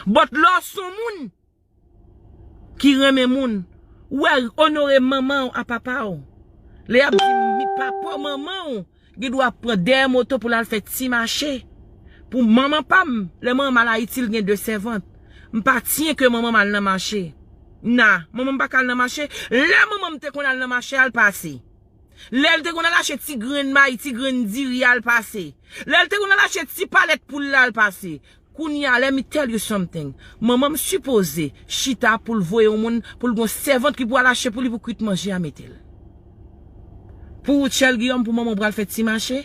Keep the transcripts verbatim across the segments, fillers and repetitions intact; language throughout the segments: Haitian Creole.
But lè w se yon moun ki renmen moun, ou wè, onore manman w a papa w. Lè y ap di mi papa w, manman w, gen dwa pran dèyè moto pou l al fè ti mache. Pou manman pa m, lè manman m al Ayiti, l gen de sèvant. M pa tiyen ke manman m al nan mache. Na, manman m pa ka al nan mache. Lè manman m te konn al nan mache, al pase. Lè l te konn al achte ti grenn mayi, ti grenn diri, al pase. Lè l te konn al achte ti palèt poul la, al pase. Kounye a, let me tell you something. Manman m sipoze chita pou l voye yon moun, pou l gon sèvant ki pou al achte pou li pou kwit manje a mete l. Pou Rutshelle Guillaume, pou manman w pral fè ti mache.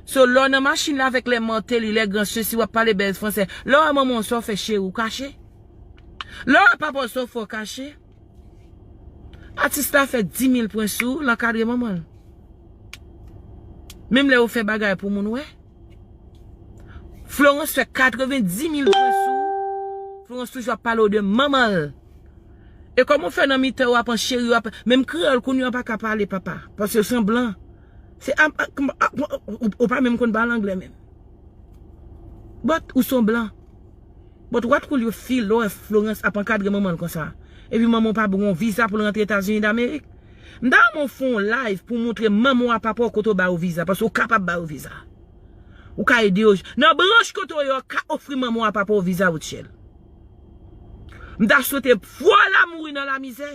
So, lè w nan machin la avèk lè Martelly, lè gran sesi, w ap pale bèl fransè. Lè w wè manman w sa w fè cheri w kache. Lè w wè papa w sa w fè w kache. Atis la fè dis mil pwen sou w, l ankadre manman l. Menm lè yo fè bagay pou moun wè. Florence fè katrevendis mil pwen sou w. Florence toujou ap pale w de manman l. E kòman w fè nan mitan yo ap ancheri, yo ap, menm kreyòl kounye a pa ka pale papa, paske l sanblan. Se a, a, a, ou, ou pa menm konn pale anglè menm. But ou sanblan. But what will you feel lè w wè Florence ap ankadre manman l konsa? Epi manman w pa ba w yon viza pou l rantre Etazini Damerik? M ta renmen w fè yon live pou w montre manman w a papa w kote w ba yo viza, paske w kapab ba yo viza. Ou ka ede yo. Nan branch kote w ye, w ka ofri manman w a papa w viza, Rutshelle. M ta swete fwa w la mouri nan lamizè.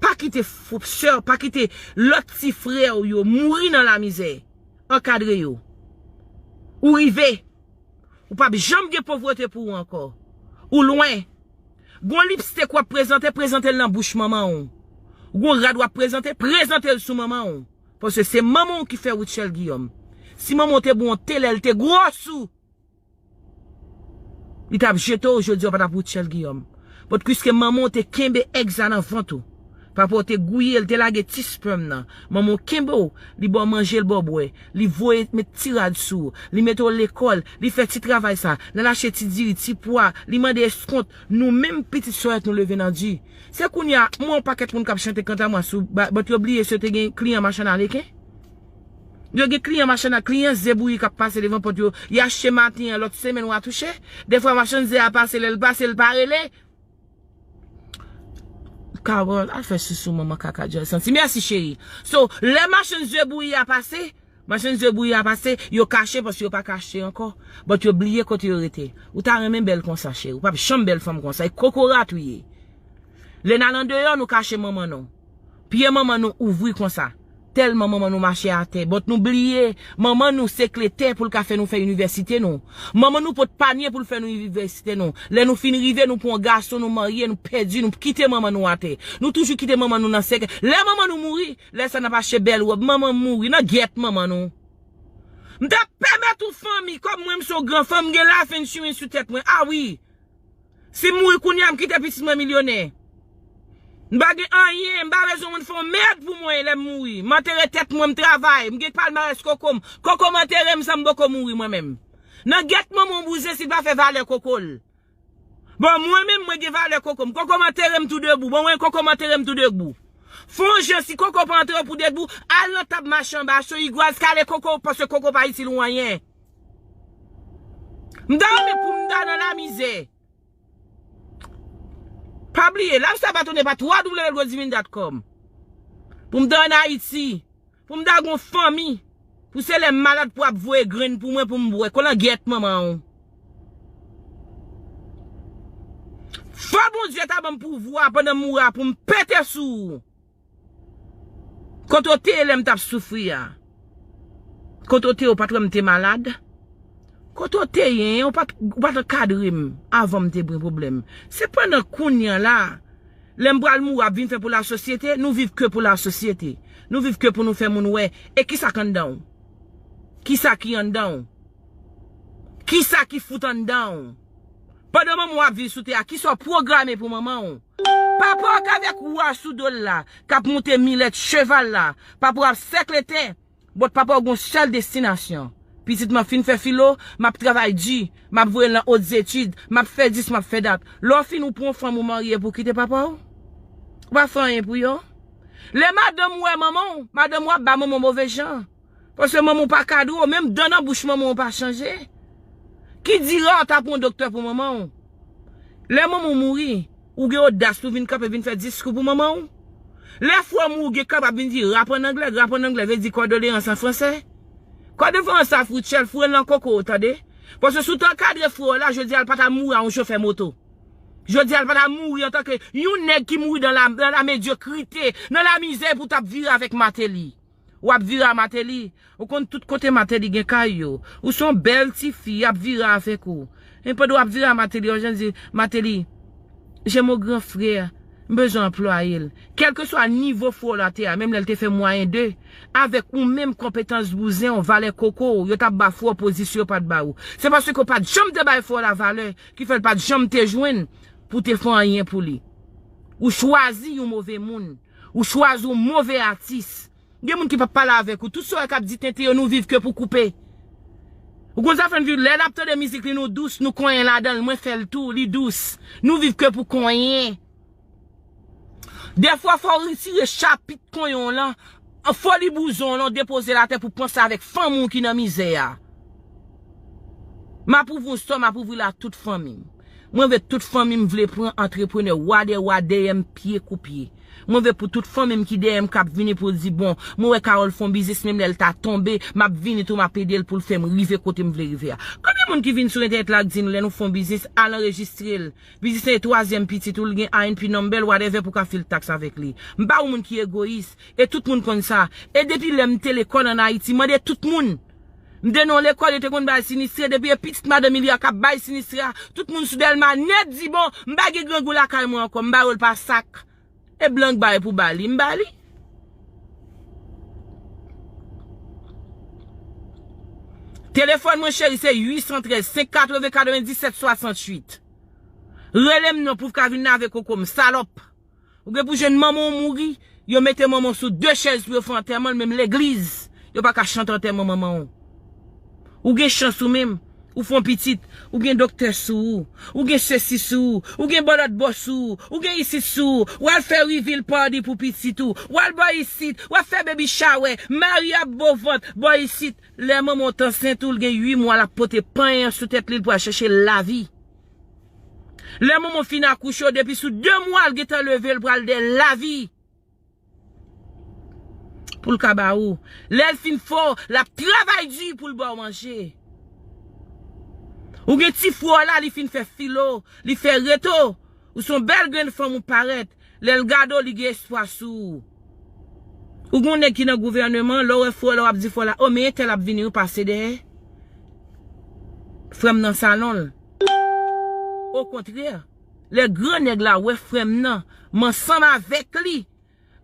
Pa kite f-, sè w, pa kite lòt ti frè w yo mouri nan lamizè. Ankadre yo. Ou rive. Ou p ap janm gen povrete pou ou ankò. Ou lwen. Gon lipstik w ap prezante, prezante l nan bouch manman w. Gon rad w ap prezante, prezante l sou manman w. Paske se manman w ki fè Rutshelle Guillaume. Si manman w te ba w yon te lè l te gwòs ou, li t ap jete w jodi a, w pa t ap Rutshelle Guillaume. But piske manman w te kenbe èg sa nan vant ou, papa w te gouye l, te lage ti spèm nan, manman w kenbe w, li ba w manje, l ba w bwè, li voye met ti rad sou w, li mete w lekòl, li fè ti travay sa, l al achte ti diri, ti pwa, li mande eskont, nou menm pitit sòyèt nou leve nan di. Se kounye a, m wè yon pakèt moun k ap chante kanta mwa sou, ba-, but yo bliye si yo te gen kliyan machann aleken. Yo gen kliyan machann a, kliyan ze bouyi k ap pase devan pòt yo. Y achte maten an, lòt semèn w a touche. Defwa machann ze a pase, lè l pase, l pa rele. Carole, al fè sousou manman kaka djòl santi. Mèsi, cheri. So, lè machann ze bouyi a pase, machann ze bouyi a pase, yo kache paske yo pa ka achte ankò. But yo bliye kote yo rete. Ou ta renmen bèl konsa, cheri. Ou p ap janm bèl fanm konsa. E kokorat ou ye. Lè n al andeyò, nou kache manman nou. Pye manman nou ouvri konsa. Tèlman manman nou mache atè. But nou bliye, manman nou se kle tè pou l ka fè nou fè inivèsite nou. Manman nou pot panye pou l fè nou inivèsite nou. Lè nou fin rive, nou pran yon gason, nou marye, nou pèdi, nou kite manman nou atè. Nou toujou kite manman nou nan sèkèy. Lè manman nou mouri, lè sa n ap achte bèl wòb, manman mouri, nan gyèt manman nou. M t ap pèmèt yon fanmi, kòm mwen, m se yon gran fanm, m gen lav insurance sou tèt mwen. A wi. Si m mouri kounye a, m kite pitit mwen milyonè. M pa gen anyen, m pa bezwen moun fè yon mèd pou mwen lè m mouri. M antere tèt mwen, m travay, m gen palmarès koko m. Koko m antere m san m poko mouri mwen menm. Nan gyèt manman w bouzen si l pa fè valè koko l. Bon, mwen menm, mwen gen valè koko m. Koko m antere m tou debou. Bon, mwen, koko m antere m tou debou. Fè yon jan, si koko pa antre w pou debou, al nan tab mache anba, achte yon igwaz, kale koko, paske koko pa itil ou anyen. M ta renmen pou m ta nan lamizè. Pa bliye, Lifestyle Batonnet pa twa w w w dot godivine dot com. Pou m ta ann Ayiti, pou m ta gon fanmi, pou se lè m malad pou ap voye grenn pou mwen pou m bwè. Kolangyèt manman w. Fò Bondye ta ban m pouvwa pandan m mouri a pou m pete sou ou. Kote w te ye lè m t ap soufri a? Kote w te ye, ou pa t wè m te malad? Kote w te ye, ou pa t, ou pa t ankadre m avan m te pran pwoblèm? Se pandan kounye a la, lè m pral mouri, ap vin fè pou lasosyete, nou viv ke pou lasosyete. Nou viv ke pou nou fè moun wè. E kisa k anndan w? Kisa ki anndan w? Kisa ki fout anndan w? Pandan manman w ap viv sou tè a, kisa w pwograme pou manman w? Papa w k avèk wa sou do l la, k ap monte milèt cheval la, papa w ap sèkle tè, but papa w gon sèl destinasyon. Pitit mwen fin fè filo, m ap travay di, m ap voye l nan ot zetid, m ap fè dis, m ap fè dat. Lè w fin, ou pran fanm ou marye pou kite papa w? Ou pa fè anyen pou yo? Lè madanm ou wè manman w, madanm ou ap ba manman w move jan. Paske manman w pa kadre w, menm dan nan bouch manman w pa chanje. Qui dira w ta pran yon doktè pou manman w? Lè manman w mouri, ou gen odas pou vin kanpe, vin fè diskou pou manman w? Lè frè w mouri, ou gen kapab vin di rap ann anglè, rap ann anglè vle di kondoleyans an fransè. Kondoleyans a Rutshelle, foure l nan koko w, tande. Paske si w te ankadre frè w la, jodi a l pa t ap mouri a yon chofè moto. Jodi a l pa t ap mouri antanke yon nèg ki mouri nan la, nan la medyokrite, nan la mizè pou w t ap vire avèk Martelly. W ap vire a Martelly. Ou konn tout kote Martelly gen kay yo. Ou se yon bèl tifi, y ap vire avèk ou. E pandan w ap vire a Martelly, yon jan di, Martelly, j'ai mon grand frère, m bezwen anplwaye l. Kèlkeswa nivo frè w la te a, menm lè l te fè mwayen de, avèk ou menm konpetans bouzen w, valè koko w, yo t ap ba frè w pozisyon yo pa t ba ou. Se paske w pa t janm te bay frè w la valè ki fè l pa t janm te jwenn pou te fè anyen pou li. Ou chwazi yon move moun. Ou chwazi yon move atis. Gen moun ki p ap pale avèk ou. Tout sa w wè k ap di tenten yo, nou viv ke pou koupe. Ou konn sa fè n viv, lè n ap tande mizik li, nou dous, nou konyen ladan l. Mwen fè l tou, li dous. Nou viv ke pou konyen. Dèfwa, fò w retire chapit konyen w lan, foli bouzon w lan, depoze l atè pou panse avèk fanmi w ki nan mizè a. M ap ouvri yon store, m ap ouvri l a tout fanmi m. Mwen vle tout fanmi m vle pran antreprenè, wa dè wa, dèyè m pye kou pye. Mwen vle pou tout fanmi m ki dèyè m k ap vini pou l di, bon, mwen wè Carole fè yon biznis, menm lè l ta tonbe, m ap vini tou, m ap ede l pou l fè m rive kote m vle rive a. Konbyen moun ki vin sou entènèt la k di nou lè nou fè yon biznis, al anrejistre l? Biznis lan e twazyèm pitit ou, l gen I N P number l, whatever, pou w ka file taks avèk li. M pa yon moun ki egoyis, e tout moun konn sa. E depi lè m te lekòl ann Ayiti, mande tout moun. M te nan yon lekòl, yo te konn bay sinistre. Depi e pitit madanm Ilya k ap bay sinistre a, tout moun sou Dèlma nèt di, bon, m pa gen grangou lakay mwen ankò, m ba yo l pa sak. E blan k ba yo pou ba li, m ba li. Telefòn mwen, cheri, se uit san trèz, senk katreven, katrevenndisèt, swasantuit. Rele m non pou w ka vin lave koko m, salòp. Ou gen pou jwenn manman w mouri, yo mete manman w sou de chèz pou yo fè antèman l, menm legliz, yo pa ka chante antèman manman w. Ou gen chans ou menm, ou fè yon pitit, ou gen doktè sou ou, ou gen sesi sou ou, ou gen bòlòt bò sou ou, ou gen isit sou ou, w al fè reveal party pou pitit ou, w al bò isit, w ap fè baby shower, mari ap bo vant, bò isit. Lè manman w t ansent ou, l gen uit mwa, l ap pote panyen an sou tèt li, l pral chèche lavi. Lè manman w fin akouche w, depi sou de mwa, l gentan leve, l pral dèyè lavi. Pou l ka ba ou. Lè l fin fè w, l ap travay di pou l ba w manje. Ou gen ti frè w la, li fin fè filo, li fè reto. Ou se yon bèl grenn fanm, ou parèt. Lè l gade w, li gen espwa sou ou. Ou gen yon nèg ki nan gouvèneman, lè w wè frè w la, w ap di frè w la, o, men entèl ap vini, wi, pase dèyè. Frè m nan salon l. Okontrè, lè gran nèg la wè frè m nan, m ansanm avèk li.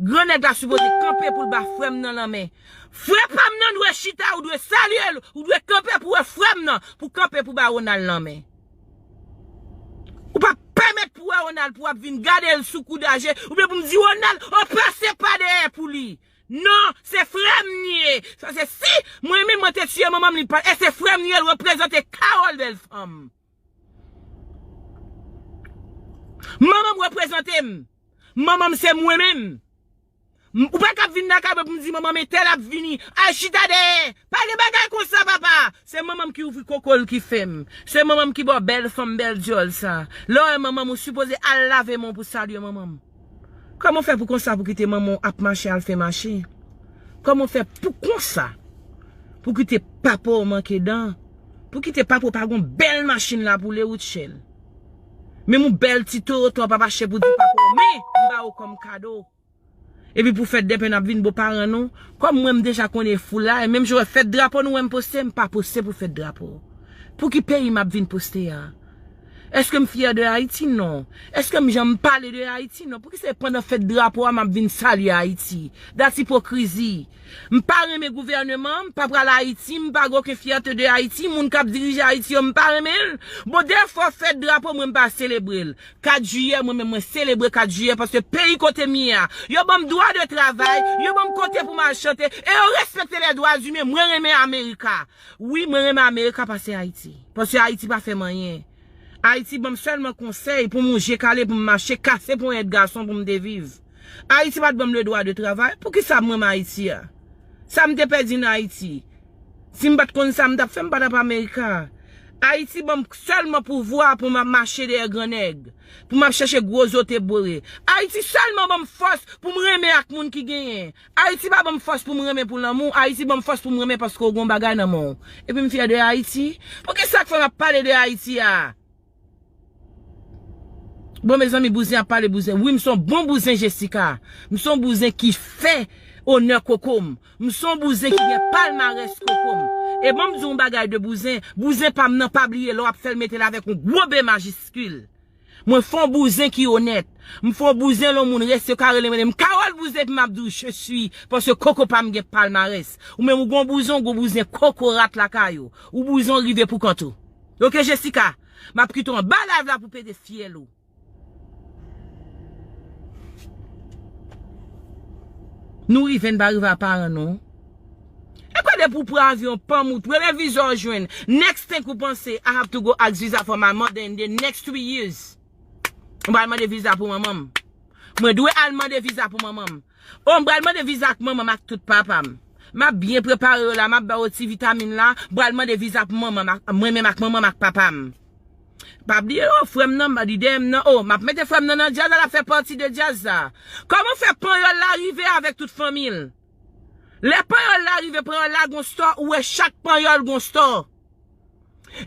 Gran nèg la sipoze kanpe pou l ba frè m nan lanmen. Frè pa m nan dwe chita, ou dwe salye l, ou dwe kanpe pou wè frè m nan, pou kanpe pou ba Ronald lanmen. Ou pa pèmèt pou wè Ronald pou w ap vin gade l sou kou daje, oubyen pou m di Ronald, o pase pa dèyè pou li. Non, se frè m li ye. Sa se si mwen menm mwen te tiye manman m li pa, e se frè m li ye, l reprezante Carole bèl fanm. Manman m reprezante m. Manman m se mwen menm. M- Ou pa ka vin nan kay mwen pou m di manman m entèl ap vini. Al chita dèyè. Pa gen bagay konsa, papa. Se manman m ki ouvri koko l ki fè m. Se manman m ki ba w bèl fanm, bèl dyòl sa. Lè w wè manman m, ou sipoze al lave men w pou salye manman m. Kòman w fè pou konsa pou kite manman w ap mache al fè mache? Kòman w fè pou konsa pou kite papa w manke dan? Pou kite papa w pa gon bèl machin la pou li, Rutshelle? Menm yon bèl ti Toyota w p ap achte pou di papa w, men m ba w kòm kado. Epi pou fèt dèpè n ap vin bo paran nou. Kòm mwen m deja konnen foul la, e menm jan w wè fèt drapo nou wè m poste, m pa poste pou fèt drapo. Pou ki peyi m ap vin poste a? Èske m fyè de Ayiti? Non. Èske m janm pale de Ayiti? Non. Poukisa se pandan fèt drapo a m ap vin salye Ayiti? Dat ipokrizi. M pa renmen gouvèneman, m pa pral Ayiti, m pa gen okenn fyète de Ayiti, moun k ap dirije Ayiti yo, m pa renmen l. Bon, dèfwa fèt drapo, mwen m pa selebre l. Kat jiyè, mwen menm mwen selebre kat jiyè paske peyi kote m ye a, yo ban m dwa de travay, yo ban m kote pou m al chante, e yo respekte lè dwa imen, mwen renmen Amerika. Wi, mwen renmen Amerika pase Ayiti. Paske Ayiti pa fè m anyen. Ayiti ban m sèlman konsèy pou m yon je kale pou m mache, kase ponyèt gason pou m te viv. Ayiti pa t ban m le dwa de travay. Poukisa mwen renmen Ayiti a? Sa m te pèdi nan Ayiti? Si m pa t konn sa m t ap fè, m pa t ap Amerika. Ayiti ban m sèlman pouvwa pou m ap mache dèyè gran nèg, pou m ap chèche gwo zo te bore. Ayiti sèlman ban m fòs pou m renmen ak moun ki genyen. Ayiti pa ban m fòs pou m renmen pou lanmou. Ayiti ban m fòs pou m renmen paske w gen yon bagay nan men w. Epi m fyè de Ayiti. Poukisa k fè m ap pale de Ayiti a? Bon, mezanmi, bouzen ap pale bouzen. Wi, m se yon bon bouzen, Jessica. M se yon bouzen ki fè onè koko m. M se yon bouzen ki gen palmarès koko m. E ban m di yon bagay de bouzen. Bouzen pa m nan, pa bliye, lè w ap fè l, mete l avèk yon gwo B majiskil. Mwen fè yon bouzen ki onèt. M fè yon bouzen, lè yon moun resi, yo ka rele m, rele m Carole Bouzen, epi m ap di w, je suis, paske koko pa m gen palmarès. Ou menm, ou gen yon bouzen, ou gen yon bouzen kokorat lakay ou. Ou bouzen, w rive pou kont ou. Oke, Jessica? M ap kite w anba live la pou pete fyèl ou. Nou rive, n pa rive a paran nou. E kwa depi w pran avyon, pa m ou twele viza w jwenn. Next thing ou panse, I have to go ask visa for my mother in the next three years. M pral mande viza pou manman m. Mwen dwe al mande viza pou manman m. Oh, m pral mande viza ak manman m ak tout papa m. M ap byen prepare yo la, m ap ba yo ti vitamin la. M pral mande viza pou manman m ak, mwen menm ak manman m ak papa m. Pa bliye, oh, frè m nan, m di dèyè m nan, oh, m ap mete frè m nan nan djaz la, l ap fè pati de djaz sa. Kòman fè panyòl la rive avèk tout fanmi l? Lè panyòl la rive, panyòl la gon stò, ou wè chak panyòl gon stò.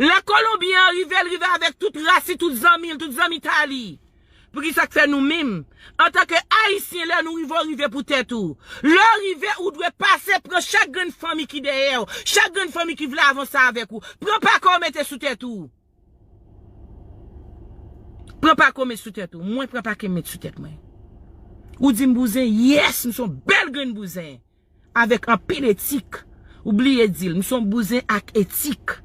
Lè Kolonbyen an rive, l rive avèk tout ras li, tout zanmi l, tout zanmitay li. Poukisa k fè nou menm, antanke Ayisyen, lè nou rive, w rive pou tèt ou. Lè w rive, ou dwe pase pran chak grenn fanmi ki dèyè w, chak grenn fanmi ki vle avanse avèk ou. Pran pake w mete sou tèt ou. Pran pake w met sou tèt ou. Mwen pran pake m met sou tèt mwen. Ou di m bouzen, yes, m se yon bèl grenn bouzen. Avèk anpil etik. Ou bliye di l, m se yon bouzen ak etik.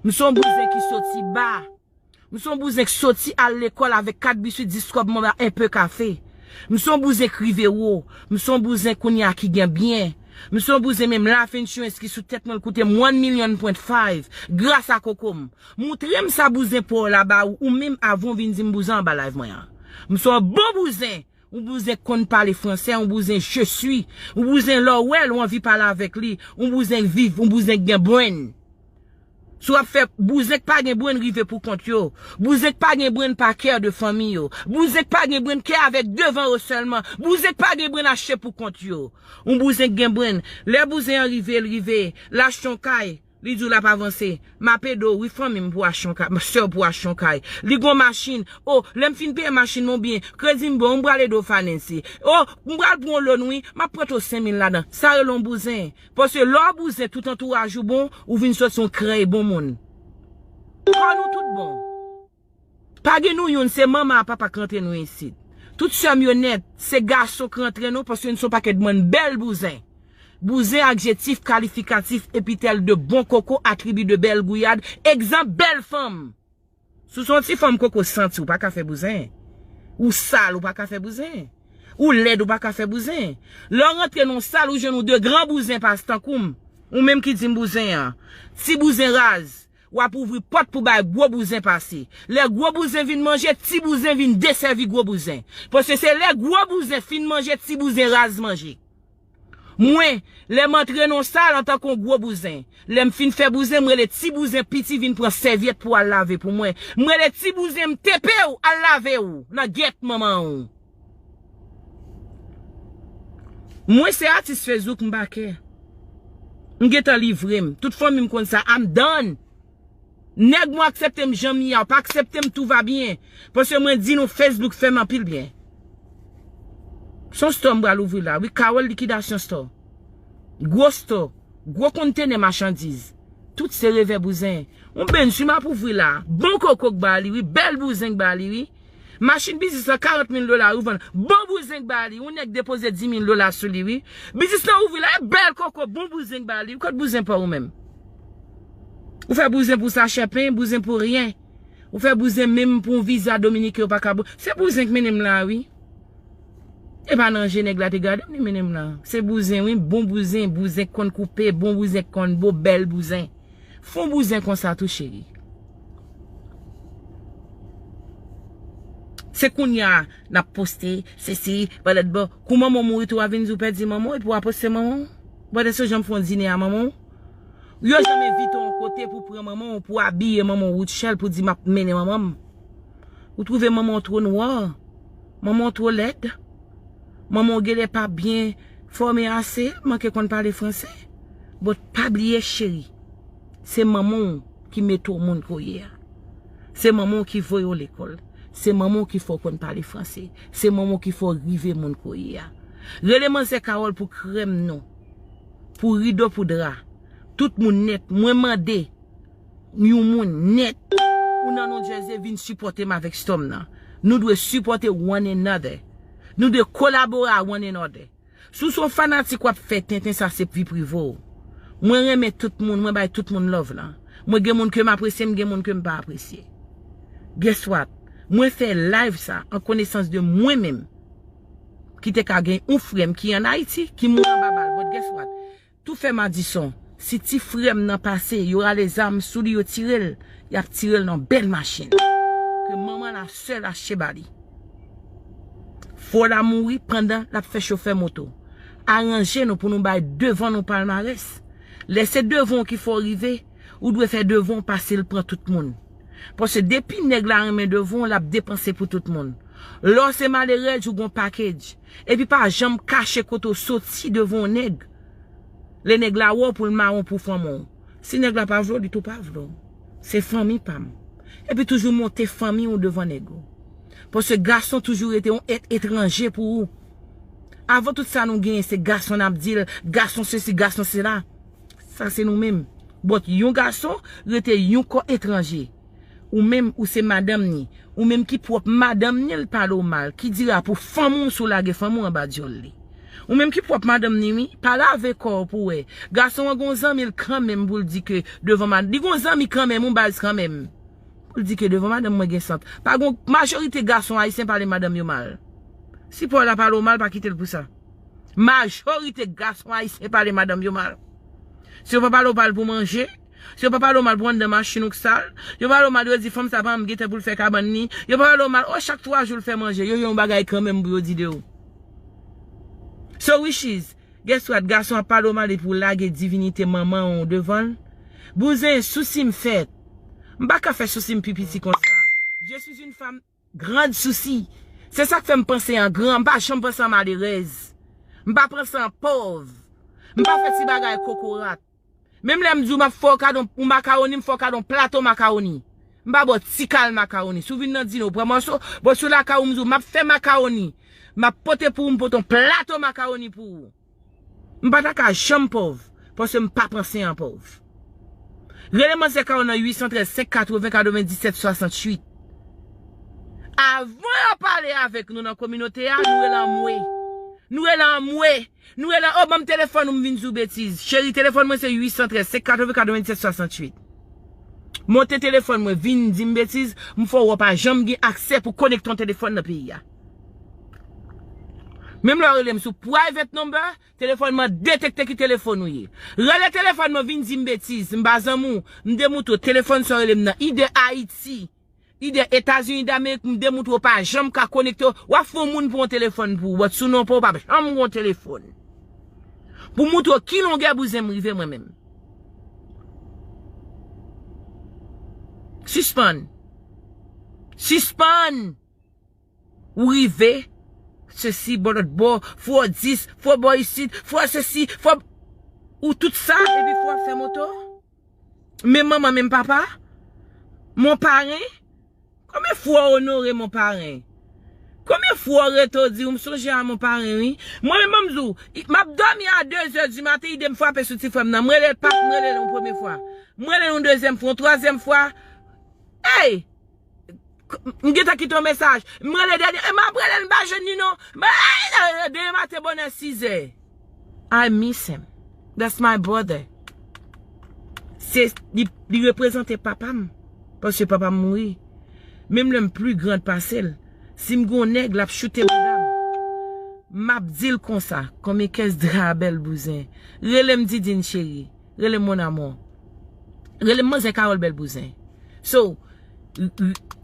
M se yon bouzen ki soti ba. M se yon bouzen ki soti al lekòl avèk kat biswit, dis kòb, mwen ba enpe kafe. M se yon bouzen ki rive wo. M se yon bouzen kounye a ki gen byen. M se yon bouzen menm life insurance ki sou tèt mwen, l koute m one million point five. Gras a koko m. Montre m sa bouzen pa w la ba ou, ou menm avan w vin di m bouzen anba live mwen an. M se yon bon bouzen. Yon bouzen k konn pale fransè, yon bouzen je suis, yon bouzen lè w wè l, ou anvi pale avèk li, yon bouzen k viv, yon bouzen k gen brain. Si w ap fè bouzen k pa gen brain rive pou kont yo, bouzen k pa gen brain pa kè de fanmi yo, bouzen k pa gen brain kè avèk devan yo sèlman, bouzen k pa gen brain achte pou kont yo. Yon bouzen k gen brain, lè bouzen an rive, l rive, l achte yon kay, li di w l ap avanse. M ap ede w, wi, fanmi m pou achte yon kay, sè w pou achte yon kay. Li gon machin. O, lè m fin peye machin mwen byen, kredi m bon, m pral ede w finanse. O, m pral pran yon loan, wi, m ap prete w senk mil ladan. Sa rele yon bouzen. Paske lè w bouzen, tout antouraj ou bon, ou vin soti yon krèy bon moun. Kò nou tout bon. Pa gen nou youn, se manman ak papa k rantre nou isit. Tout sè m yo nèt, se gason k rantre nou, paske nou se yon pakèt bann bèl bouzen. Bouzen, adjetif kalifikatif, epitèl de bon koko, atribi de bèl gouyad, egzanp, bèl fanm. Si w se yon ti fanm koko santi, ou pa ka fè bouzen. Ou sal, ou pa ka fè bouzen. Ou lèd, ou pa ka fè bouzen. Lè w rantre nan yon sal, ou jwenn yon de gran bouzen pase tankou m. Ou menm ki di m bouzen an. Ti bouzen raz. W ap ouvri pòt pou bay gwo bouzen pase. Lè gwo bouzen vin manje, ti bouzen vin desèvi gwo bouzen. Paske se lè gwo bouzen fin manje, ti bouzen raz manje. Mwen, lè m antre nan yon sal antanke yon gwo bouzen, lè m fin fè bouzen, m rele ti bouzen piti vin pran sèvyèt pou al lave pou mwen. M rele ti bouzen m tepe w al lave w nan gyèt manman w. Mwen se atis Facebook, m pa kè. M gentan livre m. Tout fanmi m konn sa, I'm done. Nèg mwen aksepte m jan m ye a, w pa aksepte m, tout va byen. Paske mwen di nou Facebook fè m anpil byen. Se yon store m pral ouvri la, wi, Carole Liquidation Store. Gwo store, gwo kontenè machandiz. Tout se revè bouzen. Yon benswi m ap ouvri la. Bon koko k ba li, wi, bèl bouzen k ba li, wi. Machin biznis lan karant mil dola, ou vann. Bon bouzen k ba li. Yon nèg depoze dis mil dola sou li, wi. Biznis lan ouvri la, e bèl koko, bon bouzen k ba li. Kot bouzen pa w ou menm? Ou fè bouzen pou sachè pen, bouzen pou ryen. Ou fè bouzen menm pou yon viza dominiken, ou pa ka bou-, se bouzen k mennen m la, wi. E pa nan je nèg la te gade m, li mennen m la. Se bouzen, wi, bon bouzen, bouzen k konn koupe, bon bouzen k konn bo, bèl bouzen. Fè yon bouzen konsa tou, cheri. Se kounye a n ap poste, se si, pa lòt bò. Kou manman w mouri tou, w a vin di w pèdi manman w, epi w a poste manman w. Pandan se jan m fè yon dine a manman w. Yo janm envite w yon kote pou pran manman w, pou abiye manman w Rutshelle, pou di m ap mennen manman m. Ou twouve manman w twò nwa, manman w twò lèd, manman w genlè pa byen fòme ase, manke konn pale franse. But pa bliye cheri, se manman w ki mete w moun ke w ye a. Se manman w ki voye w lekòl. Se manman w ki fè w konn pale franse. Se manman w ki fè w rive moun ke w ye a. Rele manzè Carole pou krèm non, pou rido, pou dra. Tout moun nèt. Mwen mande yon moun nèt, ou nan New Jersey, vin sipòte m avèk Storm nan. Nou dwe sipòte one another. Nou dwe kolabore a one another. Si w se yon fanatik w ap fè tenten, sa se vi prive w. Mwen renmen tout moun, mwen bay tout moun love lan. Mwen gen moun ke m apresye, m gen moun ke m pa apresye. Guess what? Mwen fè live sa an konesans de mwen menm. Ki te ka gen yon frè m ki an Ayiti, ki mouri anba bal. But guess what? Tou fè madison, si ti frè m nan pase, yo rale zam sou li, yo tire l, y ap tire l nan bèl machin ke manman l sèl achte ba li. Fò l a mouri pandan l ap fè chofè moto. Aranje nou pou nou bay devan nou palmarès. Lè se devan w ki fè w rive, ou dwe fè devan w pase l pran tout moun. Paske depi nèg la renmen devan w, l ap depanse pou tout moun. Lè w se malerèz, ou gon package. Epi pa janm kache kote w soti devan yon nèg. Lè nèg la wè w pou l mawon pou fanmi w. Si nèg la pa vle w, li tou pa vle w. Se fanmi pa m. Epi toujou monte fanmi w devan nèg ou. Paske gason toujou rete yon èt etranje pou ou. Avan tout sa nou genyen, se gason n ap di l, gason sesi, gason sela. Sa se nou menm. But yon gason rete yon kò etranje. Ou menm, ou se madanm ni. Ou menm ki pwòp madanm ni, l pale w mal. Ki dira pou fanmi w si w lage fanmi w anba dyòl li. Ou menm ki pwòp madanm ni, wi. Pa lave kò w pou w wè. Gason an gon zanmi l kanmenm pou l di ke devan madanm. Li gon zanmi kanmenm, yon baz kanmenm. Pou l di ke devan madanm mwen gen sant. Pa gon majorite gason ayisyen pale madanm yo mal. Si pa w la pale w mal, pa kite l pou sa. Majorite gason ayisyen pale madanm yo mal. Si yo pa pale w mal pou manje, si yo pa pale w mal pou anndan machin ou k sal, yo pale w mal, yo di fanm sa pa menm gen tan pou l fè kabann ni, yo pa pale w mal, o chak twa jou l fè manje, yo gen yon bagay kanmenm pou yo di de ou. So wishes, guess what, gason ap pale w mal epi w lage divinite manman w devan l. Bouzen, sousi m fèt. M pa ka fè sousi m pi piti konsa. Je suis une femme grande souci. Se sa k fè m panse an gran, m pa janm panse an malerèz. M pa panse an pòv. M pa fè ti bagay kokorat. Menm lè m di w m ap fè w kado yon makawoni, m fè w kado yon plato makawoni. M pa ba w ti kal makawoni. Si w vin nan dine, w pran mòso, bon, si w lakay ou, m di w m ap fè makawoni. M ap pote pou ou, m pote yon plato makawoni pou ou. M pa ta ka janm pòv, paske m pa panse an pòv. Rele manzè Carole nan uit san trèz, senk katreven, katrevenndisèt, swasanntuit. Avan yo pale avèk nou nan kominote a, nou rele anmwe. Nou rele anmwe. Nou rele, o, ban m telefòn ou, m vin di w betiz. Cheri, telefòn mwen se uit san trèz, senk katreven, katrevenndisèt, swasanntuit. Monte telefòn mwen, vin di m betiz, m fè w wè w pa janm gen aksè pou konekte yon telefòn nan peyi a. Menm lè w rele m sou private number, telefòn mwen detekte ki telefòn ou ye. Rele telefòn mwen, vin di m betiz, m pa zanmi w, m demoutre w, telefòn sa w rele m nan, i de Ayiti, i de Etazini Damerik, m demoutre w pa janm ka konekte w, w ap fè yon moun pran yon telefòn pou ou, but sou non pa w, w p ap janm gen yon telefòn. Pou moutre w ki longè bouzen m rive mwen menm. Sispann. Sispann. Ou rive, sesi, bò lòt bò, fò dis, fò bò isit, fò sesi, fò, ou tout sa, epi fò ap fè moto. Men manman, men papa, mon paren, konbyen fwa w onore mon paren? Konbyen fwa w rete w di, ou m sonje a mon paren, wi? Mwen menm, ban m di w, m ap dòmi a de zè di maten, ide m frape sou ti frè m nan. M rele l, pa, m rele l yon premye fwa. M rele l yon dezyèm fwa, yon twazyèm fwa. Ey! M gentan kite yon mesaj. M rele dènye, e m ap rele l, m pa jwenn li non. M, ey, demen maten bonè sizè. I miss him. That's my brother. Se, li, li reprezante papa m. Paske papa m mouri. Menm lè m pli grand pase l, si m gon nèg, l ap choute bouda m. M ap di l konsa, konbyen kès dra a bèl bouzen. Rele m Didine cheri. Rele m mon amour. Rele m manzè Carole bèl bouzen. So,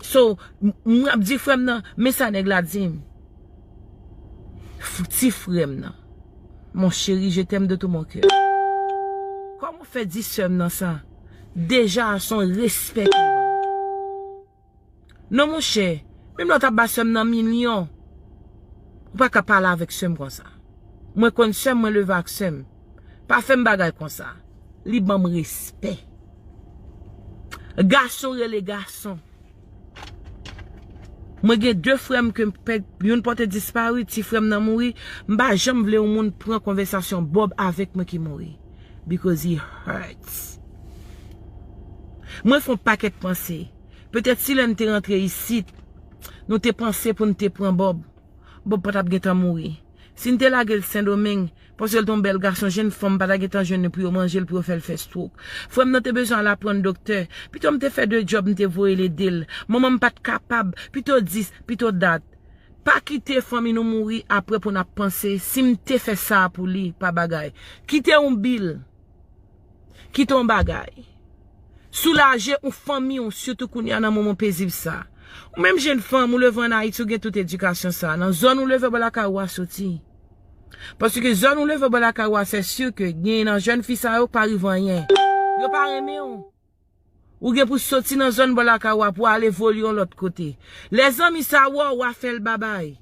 so, m, m ap di frè m nan, men sa nèg la di m. F-, ti frè m nan. Mon chéri, je t'aime de tout mon cœur. Kòman Fè di sè m nan sa. Deja, se yon respè ke l ban m. Non, monchè, menm lè w t ap ba sè m nan milyon, ou pa ka pale avèk sè m konsa. Mwen konn sè m, mwen leve ak sè m. Pa fè m bagay konsa. Li ban m respè. Gason rele gason. Mwen gen de frè m ke m pèd, youn pòte disparu, ti frè m nan mouri. M pa janm vle yon moun pran konvèsasyon Bob avèk mwen ki mouri. Because he hurts. Mwen fè yon pakèt panse. Petèt si lè n te rantre isit, nou te panse pou n te pran Bob, Bob pa t ap gentan mouri. Si n te lage l Sendomeng, paske l te yon bèl gason, jenn fanm pa ta gentan jwenn li pou yo manje l, pou yo fè l fè stroke. Frè m nan te bezwen al aprann doktè. Pito m te fè de djòb, m te voye l ede l. Manman m pa t kapab. Pito dis, pito dat. Pa kite fanmi nou mouri apre pou n ap panse, si m te fè sa a pou li, pa bagay. Kite yon bil. Kite yon bagay. Soulaje yon fanmi w, sitou kounye a nan moman pezib sa. Ou menm jenn fanm, ou leve ann Ayiti, ou gen tout edikasyon sa. Nan zòn ou leve bò lakay ou a soti. Paske zòn ou leve bò lakay ou a, se si ke gen nan jèn fi sa yo pa rive anyen. Yo pa renmen w. Ou gen pou soti nan zòn bò lakay ou a pou al evolye yon lòt kote. Lè zanmi sa wè w, w a fè l babay.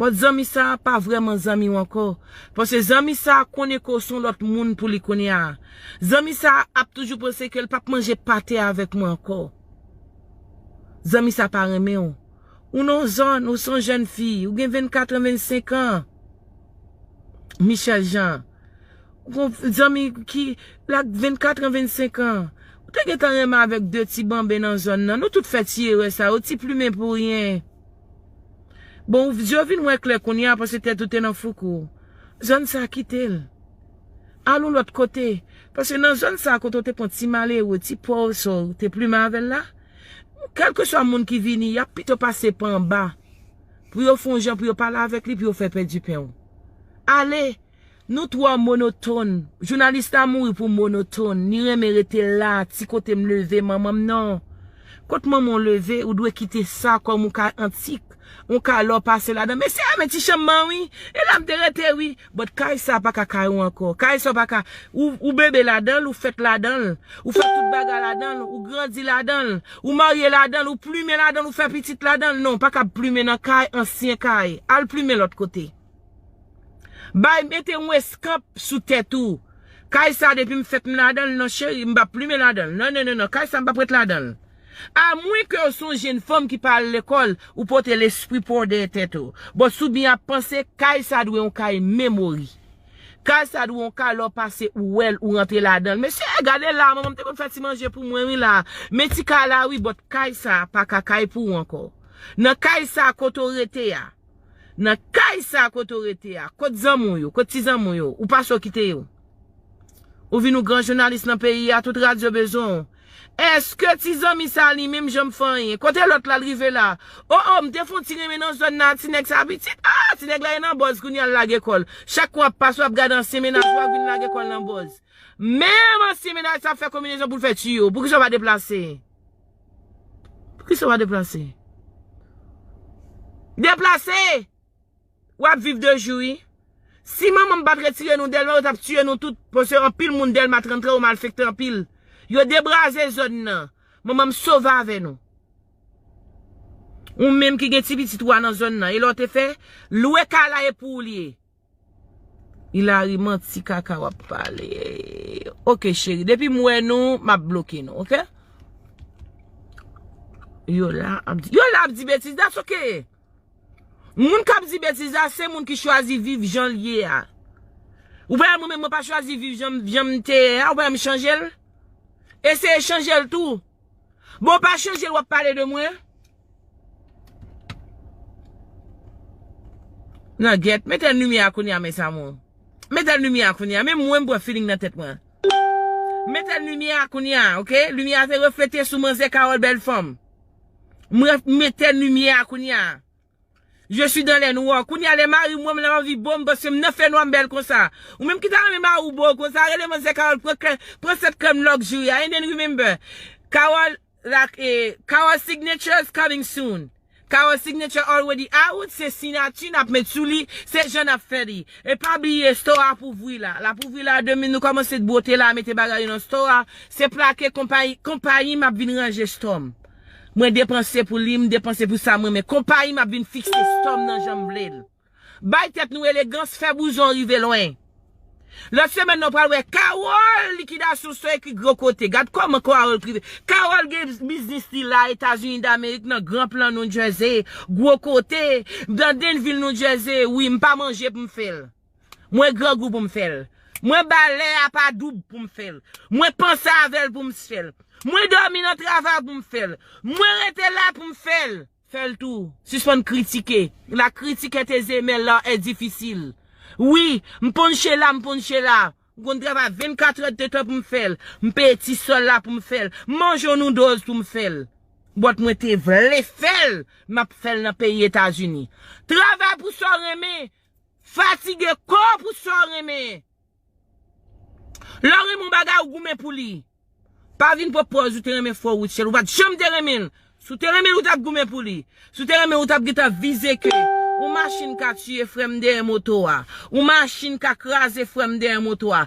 But zanmi sa pa vrèman zanmi w ankò. Paske zanmi sa konnen ke w se yon lòt moun pou li kounye a. Zanmi sa ap toujou panse ke l p ap manje pate avèk mwen ankò. Zanmi sa pa renmen w. Ou nan zòn, ou se yon jèn fi, ou gen vennkat an, vennsenk an. Michel Jean. Ou gon zanmi ki la vennkat an, vennsenk an. Ou te gentan renmen avèk de ti banben nan zòn nan. Nou tout fè ti erè sa yo, ti plimen pou ryen. Bon, ou, zye w vin wè klè kounye a, paske tèt ou te nan foukou. Zòn sa kite l. Al yon lòt kote. Paske nan zòn sa kote w te pran ti malere, ti pòv sa w te plimen avè l la, kèlkeswa moun ki vini, y ap pito pase pa anba. Pou yo fè yon jan, pou yo pale avèk li, pou yo fè pèdi pen w. Ale! Nou twò monotòn. Jounalis la mouri pou monotòn. Li renmen rete la, ti kote m leve, manman m non. Kot manman w leve, ou dwe kite sa kòm yon kay antik. Yon kay lè w pase ladan. Mesye, men ti chanm nan wi. E la m te rete wi. But kay sa pa ka kay ou ankò. Kay sa pa ka. Ou, ou bebe ladan l, ou fèt ladan l. Ou fè tout bagay ladan l, ou grandi ladan l. Ou marye ladan l, ou plimen ladan l, ou fè pitit ladan l. Non, pa ka plimen nan kay, ansyen kay. Al plimen lòt kote. Bay mete yon eskanp sou tèt ou. Kay sa depi m fèt m ladan l non cheri, m p ap plimen ladan l. Non, non, non, non, kay sa m p ap ret ladan l. Amwen ke w se yon jenn fanm ki pa al lekòl, ou pote lespri pa w dèyè tèt ou. Bon, si w byen ap panse, kay sa dwe yon kay memori. Kay sa dwe yon kay lè w pase ou wè l, ou rantre ladan l. Mesye, gade la, manman m te konn fè ti manje pou mwen wi la. Men ti kay la wi, but kay sa pa ka kay pou ou ankò. Nan kay sa kote w rete a, Nan kay sa kote w rete a, kot zanmi w yo, kot ti zanmi w yo, ou pase w kite yo. Ou vin ou gran jounalis nan peyi a, tout radyo bezwen w. Èske ti zanmi sa li menm janm fè anyen? Kote lòt la l rive la? O, o, m te fè yon ti renmen nan zòn nan, ti nèg sa pitit. Ah, ti nèg la e nan bòz kounye a l lage kò l. Chak kou w ap pase w ap gade ansyen mennaj ou a vin lage kò l nan bòz. Menm ansyen mennaj sa ap fè konbinezon pou l fè tiye w. Poukisa w pa deplase? Poukisa w pa deplase? Deplase! W ap viv de jou wi. Si manman m pa t retire nou Dèlma, yo t ap tiye nou tout. Paske anpil moun Dèlma tranntrè yo malfektè anpil. Yo debraze zòn nan. Manman m sove avè nou. Ou menm ki gen ti pitit ou a nan zòn nan. E lè w te fè, lwe kay la e pou ou li ye. Hilary, manti kaka w ap pale. Ok, cheri. Depi m wè nou, m ap bloke nou, ok? Yo la ap di, yo la ap di betiz, that's ok. Moun k ap di betiz la, se moun ki chwazi viv jan l ye a. Ou pa wè mwen menm, mwen pa chwazi viv jan, jan m te ye a, ou pa wè m chanje l? Eseye chanje l tou. Bon, pa chanje l, w ap pale de mwen? Nan gèt, mete limyè a kounye a, mes amours. Mete limyè a kounye a. Menm mwen, m pran feeling nan tèt mwen. Mete limyè a kounye a, ok? Limyè a te reflete sou manzè Carole, bèl fanm. Mwen, mete limyè a kounye a. Je suis dans les noirs. Kounye a, lè mari mwen, m nan anvi bo m, paske m nan fènwa, m bèl konsa. Ou menm ki ta renmen mari w bo w konsa, rele manzè Carole, pran krè-, pran sèt krèm luxury a. And then remember, Carole, like, eh, Carole signatures coming soon. Carol signature already out, se sinati n ap met sou li, se jan n ap fè li. E pa bliye, store a ap ouvri la. L ap ouvri la, demen nou kòmanse bwote la, mete bagay yo nan store a. Se plake konpayi, konpayi m ap vin ranje store m. Mwen depanse pou li, m depanse pou sa mwen renmen. Konpayi m ap vin fikse store m nan jan m vle l. Bay tèt nou elegans, fè bouzon rive lwen. Lòt semèn nan, w pral wè Carol likidasyon sou ekri gwo kote. Gad kòman Carol prive. Carol gen biznis li la, Etazini Damerik, nan Gran Plan, New Jersey, gwo kote, nan Danville, New Jersey. Wi, m pa manje pou m fè l. Mwen grangou pou m fè l. Mwen ba lè a pa doub pou m fè l. Mwen panse avè l pou m fè l. Mwen dòmi nan travay pou m fè l. Mwen rete la pou m fè l. Fè l tou. Sispann kritike. La critique est aisée, mais l'art est difficile. Wi, m ponche la, m ponche la. M konn travay vennkat èdtan pou m fè l. M peye ti sòl la pou m fè l. M manje yon noodles pou m fè l. But mwen te vle fè l, m ap fè l nan peyi Etazini. Travay pou sa w renmen. Fatige kò w pou sa w renmen. Lè w renmen yon bagay, ou goumen pou li. Pa vin pran pòz ou te renmen frè w Rutshelle. Ou pa t janm te renmen l. Si w te renmen l, ou t ap goumen pou li. Si w te renmen l, ou t ap gentan vize ke yon machin ka tiye frè m dèyè moto a. Yon machin ka kraze frè m dèyè moto a.